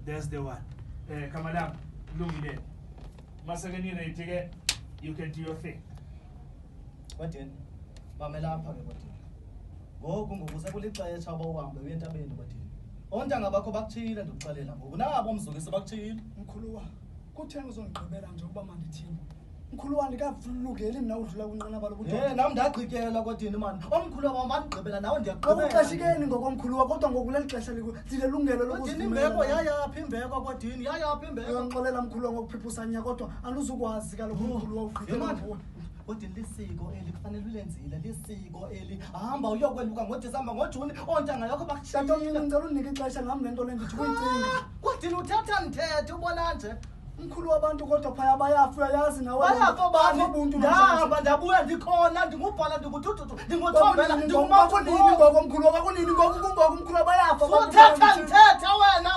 That's the one. Eh kama lami kulungile. Mase ke ni ready ke you can do your thing. Kwadini, mamela apha ke kwadini. Ngoku ngoku sekulixesha uba uhambe uye entabeni kwadini. Oontanga bakho bakutshiyile ndikuxelela ngoku. Nabo mzukisi bakutshiyile. Mkhuluwa, kutheni uzondigqibela nje ukuba mandithini? Mkhuluwa, andikakulungeli mna udlula kwinqanaba lobudoda. Ye, nam ndagqityelwa kwadini mani. Omkhulu wam wandigqibela nawe ndiyagqibela. Kwakuxeshikeni ngokomkhuluwa kodwa ngoku leli xesha liku ndinelungelo Kwadini imbeko yayaphi imbeko kwadini yayaphi imbeko. Uyandixolela mkhuluwa ngokuphiphusa kodwa andizukwazi kaloku mkhuluwa ugqibela Yemani. nguwe. Kodwa lisiko eli kufanele ulenzile lisiko eli. Hamba uyokweluka ngoDisemba ngoJuni oontanga yakho Tatomncinci bakutshiyile. ndicela undinike ixesha nam le nto le ndithi kuyicinga. Kwadini uthetha ndithethe ubona nje. Mkhulu wabantu kodwa phaya bayafa uyayazi nawe. Bayafa bani? Bakho ubuntu Ndahamba ndabuya ndikhona ndingubhala ndingutututu ndinguthombela Kwakunini ngoko mkhulu kwakunini ngoku kungoku mkhulu bayafa. Uthetha ndithethe wena.